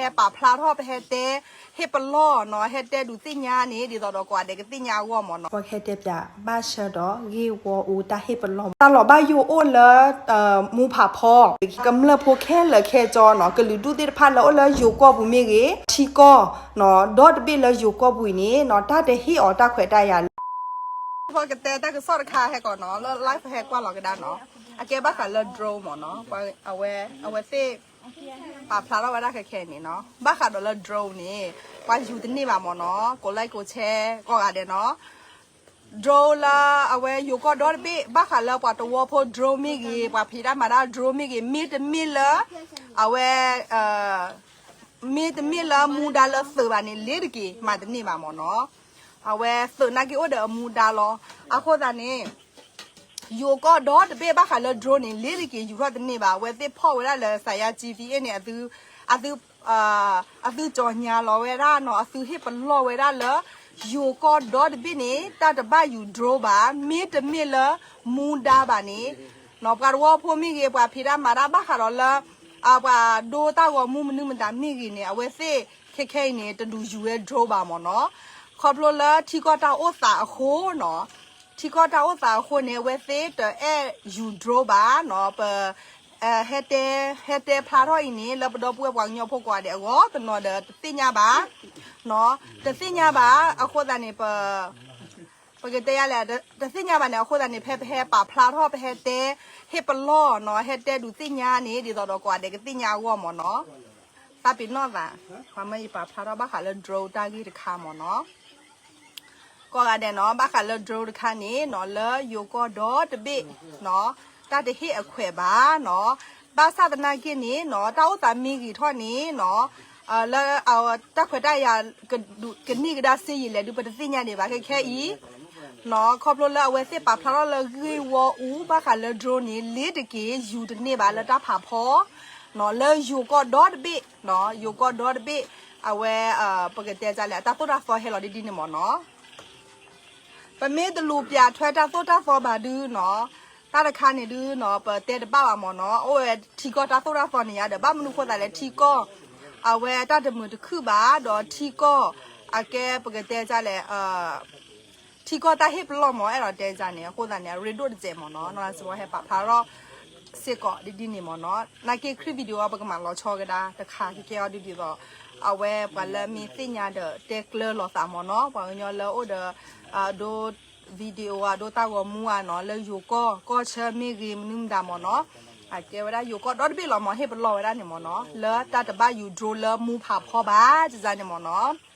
ဟဲပာ်ဖျါထီၣ် ပဟဲတဲ ဟ့ၣ်ပလီၢ်နီၤ, ဟဲတဲဒုးသ့ၣ်ညါန့ၣ် ဒ်သိးဒီးကိးဂၤဒဲးကသ့ၣ်ညါအဂီၢ်မ့ၢ်နီၤ. ပကဟဲတဲပၠးဘၣ်ဆၢဒီး ဂ့ၢ်ဝီအူတၢ်ဟ့ၣ်ပလီၢ်မး, တၢ်လီၤဘၣ်ယိၣ်အိၣ်လၢ မူဖးဖီ ကမျၢၢ်ဖိခဲလၢာ်ခဲဆ့နီၤ, ကလုာ်ဒူၣ်သ့ၣ်တဖၣ်လၢအိၣ်လၢယိၤကီၢ်ပူၤမ့ၢ်ဂ့ၤ, ထံကီၢ်နီၤ, ဒီတဘ့ၣ်လၢယိၤကီၢ်ပူၤအံၤန့ၣ်နီၤ, တၢ်တဟ့ၣ်အီၤတၢ်ခွဲးတၢ်ယာ်လၢ ဖီကတဲတၢ်ကစီၣ်တခါဟဲကီးနီၤ, လၢ live ဟဲကွၢ်လီၤကဒါနီၤ, အကဲဘၣ်ဃးလၢ drone မ့ၢ်နီၤ, အဝဲ အဝဲသ့ၣ် ပာ်ဖျါထီၣ်ဝဲဒၣ်ခဲခဲအံၤန့ၣ်နီၤ, ဘၣ်ဃးဒီးလၢ drone န့ၣ် ပှၤယူၤတန့ၢ်ဘၣ်မ့ၢ်နီၤ, ကိး like ကိး share ကိးဂၤဒဲးနီၤ. drone လၢအဝဲယိၤကီၢ်ဒီတဘ့ၣ် ဘၣ်ဃးလၢပှၤတဝီဖိ drone မ့ၢ်ဂ့ၤ, ပှၤဖံးတၢ်မၤတၢ် drone မ့ၢ်ဂ့ၤ, မ့တမ့ၢ်လၢ အဝဲ မ့တမ့ၢ်လၢမူဒါလၢသုးဘၣ်န့ၣ် လ့ၤတက့ၤ မၤတန့ၢ်ဘၣ်မ့ၢ်နီၤ. အဝဲသုးနာ်က့အိၣ်ဒီးအမူဒါလီၤ. အဃိသတးန့ၣ် ယိၤကီၢ်ဒီတဘ့ၣ်ဘၣ်ဃးလၢ drone န့ၣ် လ့ၤတက့ၤယူၤထီၣ်တန့ၢ်ဘၣ်. အဝဲသ့ၣ်ဖီၣ်ဝဲဒၣ်လၢ စးယါ ကၠံသံအ့ၣ်န့ၣ် အသု အသုကၠီညါလီၤဝဲဒၣ်နီၤ, အသုဟ့ၣ်ပလီၢ်ဝဲဒၣ်လၢ ယိၤကီၢ်ဒီတဘ့ၣ်န့ၣ် တၢ်တဘၣ်ယူၤ drone ဘၣ်, မ့တမ့ၢ်လၢမူဒါဘၣ်န့ၣ် ပှၤတဝီဖိမ့ၢ်ဂ့ၤ, ပှၤဖံးတၢ်မၤတၢ်ဘၣ်ဃးဒီးလၢ ပှၤဒိတၢ်ဂီၤမူမနုၤမတၤမ့ၢ်ဂ့ၤန့ၣ် အဝဲသ့ၣ်ခဲခဲအံၤန့ၣ် တဒုးယူၤဝဲ drone ဘၣ်မ့ၢ်နီၤ. ခီဖျိလၢထံကီၢ်တၢ်အိၣ်သးအဃိနီၤ, ထံကီၢ်တၢ်အိၣ်သးအဃိန့ၣ် အဝဲသ့ၣ်တအဲၣ်ယူၤ drone ဘၣ်နီၤ. ပ ဟဲတဲ ဟဲတဲဖျါထီၣ်အံၤန့ၣ် လၢပဒီပုၢ်ဝဲၢ်ပှၤကညီဖိကိးဂၤဒဲးအဂီၢ် တနီၤဒီးတသ့ၣ်ညါဘၣ်, တသ့ၣ်ညါဘၣ်. အဃိသတးန့ၣ် ပ ပကတဲယါလဲၣ်, တသ့ၣ်ညါဘၣ်န့ၣ် အဃိသတးန့ၣ် ဖဲပဟဲပာ်ဖျါထီၣ် ပဟဲတဲ ဟ့ၣ်ပလီၢ်နီၤ, ဟဲတဲဒုးသ့ၣ်ညါန့ၣ် ဒ်သိးဒီးကိးဂၤဒဲးကသ့ၣ်ညါအဂီၢ်မ့ၢ်နီၤ. သးပ့ၤနီၣ်သး, ပှၤမၢယပာ်ဖျါထီၣ်ဘၣ်ဃးလၢ drone တၢ်ဂ့ၢ်တခါမ့ၢ်နီၤ. ကိးဂၤဒဲးနီၤ, ဘၣ်ဃးလၢ drone တခါန့ၣ်နီၤ, လၢယိၤကီၢ်ဒီတဘ့ၣ်နီၤ, တၢ်တဟ့ၣ်အခွဲးဘၣ်နီၤ. ဘၣ်ဆၣ်သနာ်က့န့ၣ်နီၤ, တၢ်အိၣ်သးမ့ၢ်ဂ့ၤထီၣ်န့ၣ်နီၤ, လၢတၢ်ခွဲးတၢ်ယာ် ကန့ၢ်ကဒါစ့ယံာ်လဲၣ်ဒုး ပတသ့ၣ်ညါဒံးဘၣ်ခဲခဲအံၤနီၤ. ခီဖျိလၢအဝဲသ့ၣ်ပာ်ဖျါထီၣ်လၢဂ့ၢ်ဝီအူ ဘၣ်ဃးလၢ drone န့ၣ် လ့ၤတက့ၤ ယူၤတန့ၢ်ဘၣ်လၢတၢ်ဖးဖီနီၤ, လၢယိၤကီၢ်ဒီတဘ့ၣ်နီၤ, ယိၤကီၢ်ဒီတဘ့ၣ် အဝဲ ပကတဲဒ်လဲၣ်, တၢ်သိၣ်တၢ်သီဟဲလီၤဒ်ဒ်န့ၣ်မ့ၢ်နီၤ. ပမ့ၢ်တလူၤပၠးထွဲတၢ်သိၣ်တၢ်သီဘၣ်ဒုနီၤ, တၢ်တခါန့ၣ်ဒုနီၤ, ပတဲတဘၣ်ဘၣ်မ့ၢ်နီၤ. အိၣ်ဝဲထံကီၢ်တၢ်သိၣ်တၢ်သီန့ၣ်ယါဒီး ဘၣ်မနုၤဃိသးလဲၣ်, ထံကီၢ် အဝဲတၢ်တမုာ်တခုၣ်ဘၣ်, ဒီးထံကီၢ် အကဲပကတဲဒ်လဲၣ်, ထံကီၢ်တၢ်ဟ့ၣ်ပလီၢ်မ့ၢ် အဲၣ်ဒိးတဲဒ်န့ၣ်, အဃိသတးန့ၣ် အရ့ဒိၣ်တစဲးမ့ၢ်နီၤ. နီၤစ့ၢ်ကီးဟဲပာ်ဖျါထီၣ်စ့ၢ်ကီးဒ်ဒ်န့ၣ်မ့ၢ်နီၤ. နာ်က့ ခရံာ် video ပကမၤလီၤဆီကဒါတခါကဲကဲအီၤဒ်ဒ်သိး အဝဲပှၤလၢမ့ၢ်သ့ၣ်ညါဒီးတဲကျၢၤလိာ်သးမ့ၢ်နီၤ, ပှၤကညီလၢအိၣ်ဒီး ဒိ video ဧါ, ဒိတၢ်ဂီၤမူဧါနီၤ, လၢယိၤကီၢ် ကီၢ်ဆၢမ့ၢ်ဂ့ၤ မနုၤမတၤမ့ၢ်နီၤ, အကဲဝဲဒၣ်ယိၤကီၢ်ဒီတဘ့ၣ်လီၤမ့ၢ် ဟ့ၣ်ပလီၢ်ဝဲဒၣ်န့ၣ်မ့ၢ်နီၤ, လၢတၢ်တဘၣ်ယူၤ drone လၢမူဖးဖီဘၣ် ဒ်န့ၣ်မ့ၢ်နီၤ.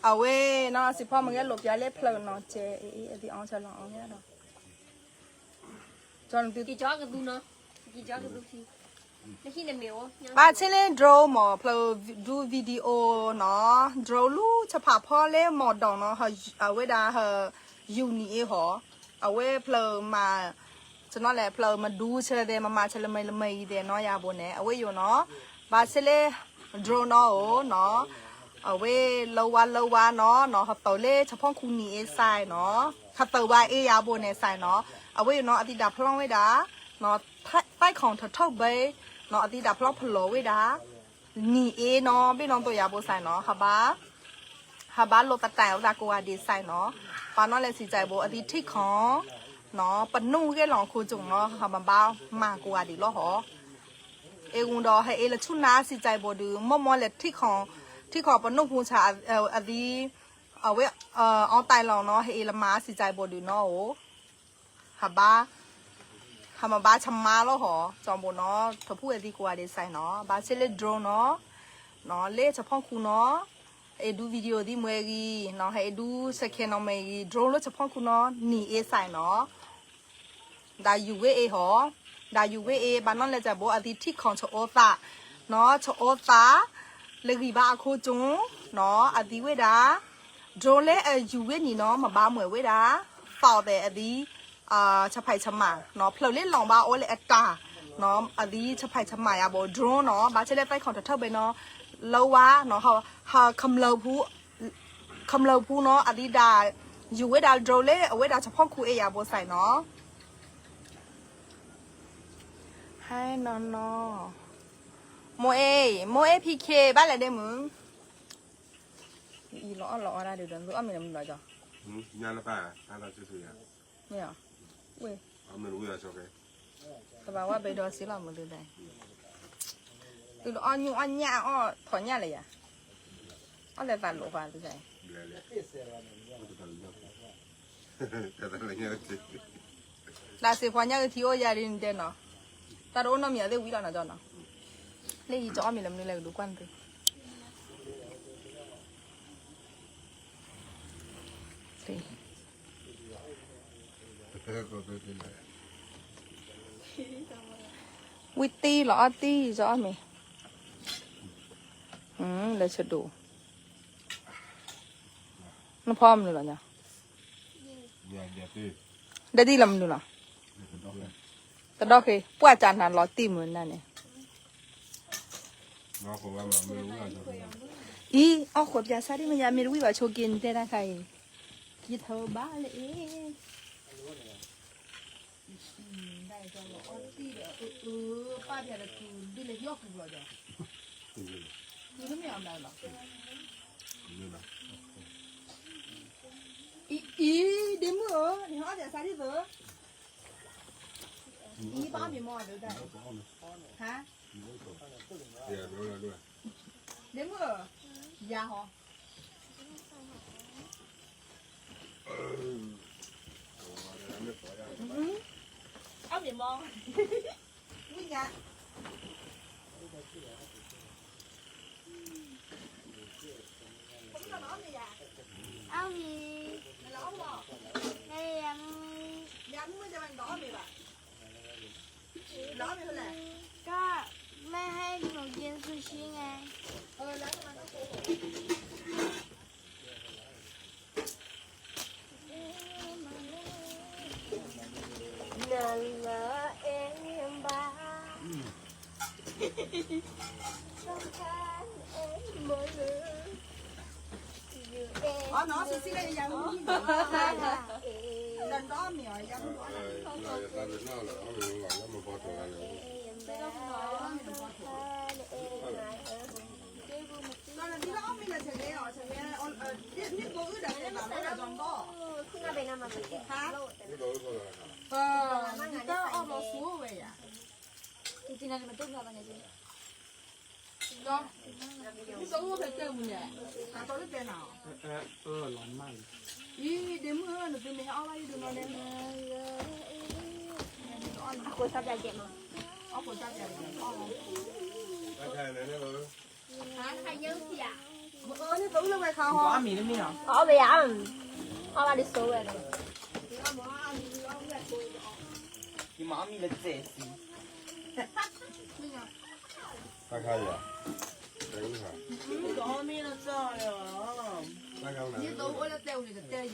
အဝဲနီၤ စံးဖီမ့ၢ်ဂဲၤလိာ်ပၠးလၢဖျၢၣ်နီၤ, ကဲအံၤ အသံအီၣ်ဆၢလီၤအီၣ်ဒီး ဘၣ်ဆ့လၢ drone မ့ၢ် ဖျၢၣ်ဒူ video နီၤ, drone လူၤဆၢဖးဖီလၢမီၢ်ဒီးနီၤ, အဝဲဒၣ်ဟဲယူၤနံၤအ့ဟီ, အဝဲဖျၢၣ်မၤ ဆနီၤလဲၣ်, ဖျၢၣ်မဒူဆၢဒဲး မမၤဆၢလၢမၤလၢမၤအံၤဒဲးနီၤ ယၤဘိန့ၣ် အဝဲယိၤနီၤ, ဘၣ်ဆ့လၢ drone နီၤအိၣ်နီၤ, အဝဲလၢဝါလၢဝါနီၤနီၤ, ဟသၢလၢဆၣ်ဖီၣ်ခူနံၤအ့စဲးနီၤ, ဟသၢဝါအ့ယၤဘိန့ၣ်စဲးနီၤ, အဝဲယိၤနီၤ အသံဒၣ်ဖျီဝဲဒၣ် သဲၣ်ခီၣ်ထီၣ်ထီၣ်ဘဲနီၤ, အသံဒၣ်ဖျီဖလီၤဝဲဒၣ် နံၤအ့နီၤ, ဘ့ၣ်နီၣ်သိးယၤဘိစဲးနီၤ, ဟဘၣ် ဟဘၣ်လိာ်သတးဝဲဒၣ်ကိးဂၤဒဲးစဲးနီၤ, ပာ်နီၣ်လဲၣ်စံးကဲဘိ အသံထံၣ်ခီၣ်နီၤ, ပနိၣ်ဂဲၤလီၤခိၣ်ကၠိနီၤ, ဟဘၣ်မၤကိးဂၤဒဲးလီၤဟီ, အ့ၣ်ဂူၤဒီး ဟဲအ့ၣ်လၢဆူၣ်နါစံးကဲဘိဒုး မီၢ်မီၢ်လဲၣ်ထံၣ်ခီၣ်, ထံၣ်ခီၣ်ပနိၣ်ဖိဆး အသံ အဝဲ အီတၢ်လီၤနီၤ, ဟဲအ့ၣ်လၢမါစံးကဲဘိဒုးနီၤအိၣ် ဟဘၣ် ဟမၤဘၣ်ဆမါလီၤဟီ, ကၠီဘိနီၤ, ထီၣ်ဖူၣ်အသံကိးဂၤဒဲးစဲးနီၤ, ဘၣ်ဆ့လၢ drone နီၤ, နီၤ လၢဆၣ်ဖီၣ်ခူနီၤ, ဟဲအ့ၣ်ဒူ video သံမွဲဂံၤနီၤ, ဟဲအ့ၣ်ဒူ second နီၤမွဲဂံၤ, drone လၢဆၣ်ဖီၣ်ခူနီၤ, နံၤအ့စဲးနီၤ, ဒၣ်ယူၤဝဲအ့ဟီ, ဒၣ်ယူၤဝဲအ့ ဘၣ်နီၣ်လဲၣ်စံးဘိ အသံထံၣ်ခီၣ်ဆၢအိသးနီၤ, ဆၢအိသး လၢဂံၢ်ဘါအခိၣ်ကၠိနီၤ, အသံဝဲဒၣ် drone လၢအယူၤဝဲနံၤနီၤ မၤဘၣ်မွဲဝဲဒၣ် သီၣ်သဲးအသံ ဆၣ်ဖးဆၣ်မးနီၤ, ဖျၢၣ်လၢလီၤဘၣ်အိၣ်လၢအတၢ်နီၤ, အသံဆၣ်ဖးဆၣ်မးယၤဘိ drone နီၤ, ဘၣ်ဆ့လၢသဲၣ်ခီၣ်ထီၣ်ထီၣ်ဘဲနီၤ, လၢဝါနီၤ, ဟ ခမျၢၢ်ဖူ ခမျၢၢ်ဖူနီၤ, အသံဒၣ်ယူၤဝဲဒၣ် drone လၢအဝဲဒၣ်ဆၣ်ဖီၣ်ခူအ့ယၤဘိစဲးနီၤ ဟဲနီၢ်နီၢ်, မိၢ်အ့ၣ်, မိၢ်အ့ၣ် ဖံခ့ ဘၣ်လဲၣ်ဒ့မုၣ်, အံၤလီၤအီၣ်လီၤအီဒၣ်ဒုးဒီး သုအီၣ်မ့ၤလၢမနုၤလီၤကီ, မ့ၢ်, ဝ့ၢ်, သဘာဝဘဲဒီးစ့လီၤမုၢ်သုဒၣ်, သုလၢအီၣ်ညိၣ်အီၣ်ညၣ်အီၣ်ထိးညၣ်လၢယၤ, အီၣ်လဲၤသးလိာ်ပှၤသုဒၣ် တၢ်စ့ဖီညၣ်အုၣ်ထံအိၣ်ယၤဒ်နတဲနီၤ, တၢ်တအိၣ်နီတမံၤအသ့ၣ်ဝံၤလီၤနီၤကီနီၤ, လၢယကအီၣ်မ့ၤလၢမနုၤလဲၣ်ကဒုးကွၢ်နသု, ဝံၤတံၢ်လီၤအီၣ်တံၢ် ယကအီၣ်မ့ၤ, လၢဆဒိၣ်, နဖီမနုၤလီၤညါ, ဒဲဒ်လီၤမနုၤလီၤ, တဒီဃ့ ပှၢ်ကနၤလီၤတံၢ်မုၢ်နၤန့ၣ်, အံၤ အီၣ်ဃိးပၠးစၢ်ဒ်မ့ၢ်ယၤမ့ၢ်တဝံၣ်ဘၣ်ဆိးက့ၤနတဲတၢ်ခါအံၤ, ယထၢဘၣ်လၢအ့ၣ် ဒ်လၢယီၢ်ကူလီၤဒီး, အံၤ ဒ့မုၣ်ဧၢ, နဟဲအီၣ်ပၠးစၢ်ဒ်သိး, အံၤဘၣ်မ့ၢ်မီၢ်ဒုးတၢ်, ဟါ, ဒ့မုၣ်ဧၢ, ယၤဟီ အီၣ်မ့ၤမီၢ်, ဝံၣ်ညါ, အီၣ်မ့ၤ, အီၣ်မ့ၤ, ယၤမုၣ်, ယၤမုၣ်မ့ၢ်တဲဘၣ်နတအီၣ်မ့ၤဘၣ်, နအီၣ်မ့ၤဖဲလဲၣ်, ก็ไม่ให้หนูกินซูชิไง နလၢအဲၣ်ဘၣ်, အီၣ်နီၤ စူၤစံလၢယၤမုၣ်, နတအီၣ်မ့ၤအီၤ ယၤမုၣ်တအီၣ်နီၤ, နဒ်လၢအီၣ်မ့ၤလၢဆဲးလဲအီၤ ဆဲးလဲ, ဒ်သိးအုၣ်ဒီးတဲဘၣ်ဝဲဒီးဒီး, ဟါ, ဒ်တၢ်အီၣ်ဘျီဆိဝဲယၤ, ဒီး, ဒ်သိးအုၣ်ဖဲတဲမုၢ်န့ၣ်, အတီလၢတဲနၤ, အံၤ ဒ့မုၣ်ဧၢ နသုမ့ၢ်ဟဲအီၣ်ဘၣ်ယဒုးနီၢ်န့ၣ်, အဃိသတးပျးကဲမး, အဃိသတးပျးကဲမး, အီၣ်လီၤ, အီၣ်မ့ၤတမ့ၢ်လီၤ, အီၣ်ဝဲယၤ, အီၣ်ဘၣ်ဒ်သိးဝဲလီၤ, ယမၤအီၣ်မ့ၤလၢစဲးစံ, တၢ်ခါယၤ, တအီၣ်မ့ၤလၢစဲးလီၤ, ဒ်သိးအိၣ်လၢတဲအူန့ၣ်ကတဲယ့ၤ,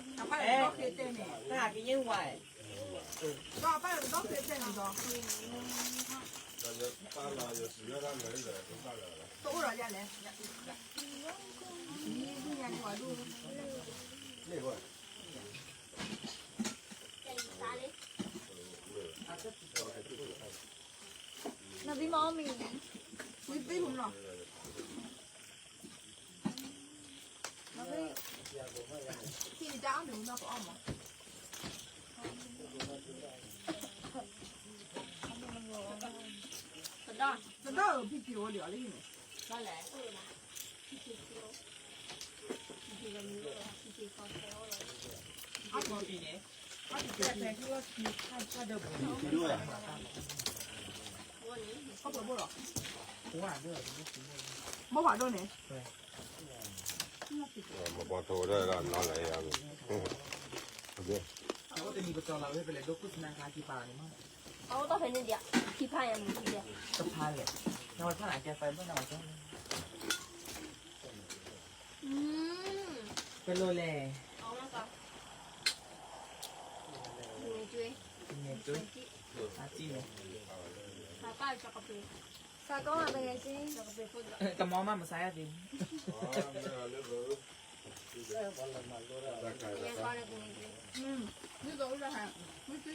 အပၢ်လၢကဒီၣ်ဃ့တဲန့ၣ်, တၢ်ကယ့ၢ်ဝဲ, ဒီးအပၢ်လၢကဒီၣ်ဃ့တဲန့ၣ်ဒီး, တအိၣ်ဒီးယၤလဲၣ်, ဒ်ညါန့ၣ်ဝဲဒၣ်, နသံမအီၣ်မ့ၤ, ဝံသံမနီၤ, ထံၣ်န့ၣ်တၢ်အီၣ်မ့ၤဝံၤမးပအီၣ်မး, တဒီးဖံဖံအိၣ်ဒံးအီၤလၢဟံၣ်န့ၣ်, ဘၣ်လဲၣ်, အီၣ်မ့ၤန့ၣ်, အီၣ်မ့ၤန့ၣ်, ဘိၣ်ပှၤဒိၣ်န့ၣ်, မပှၤထိၣ်ဝဲဒၣ်နီၤလၢယၤ, အအိၣ်တနံၤကစီၤလီၤဝဲဖဲလဲၣ် ဒိၣ်ခိၣ်စနၢခါကံပၤန့ၣ်မး, အအိၣ်တဖဲန့ၣ်ဒံး, ခံဖးယၤန့ၣ်, တဖးလဲၣ်, နဝဲဖးနၤကဲဖဲဘၣ်နဝဲကဲ, ပလိာ်လဲၣ်, န့ၣ်, အတံၢ်န့ၣ်, စးကီးမး ပကဲက့ၤ, တမီမးမဆါယၤသ့ၣ်, ဒ်သိးအိၣ်လၢဟါ, မုၢ်သံ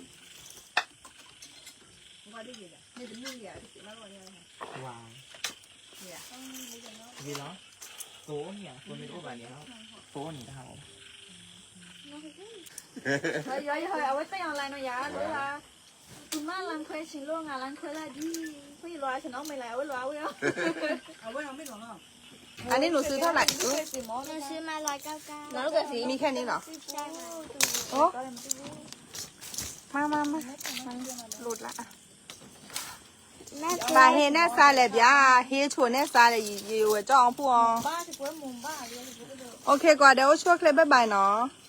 ဝါ ဝါ ဝါ ဝါ ဝါ ဝါ သိန့ၣ်တဟး သိန့ၣ်တဟး အဝဲသ့ၣ်အီၤလၢနီၤယၤ လိၣ်ဝဲ သူမလမ်းခွဲချင်လို့ ငါလမ်းခွဲလိုက်ပြီ ခွေးလွှာ ကျွန်တော် မင်းလာ အဝဲလွှာ ဝဲရော အဝဲရော မင်းလွှာ အန့ၣ်လူစုထီၣ်လၢ လူစုမလွှာ ကောက်က မီးခဲန့ၣ်လီၤ မၤ မၤ မၤ လိၣ်လၢ ဘၣ်ဟ့ၣ်နဲၣ်စါလဲၣ်ဘၣ် ဟ့ၣ်ဆိၣ်နဲၣ်စါလဲၣ် ယဝဲၢ်ကၠီအီဖိအီၤ OK ကွၢ်ဒီး အိၣ်ဆူၣ်အိၣ်ချ့ bye bye နီၤ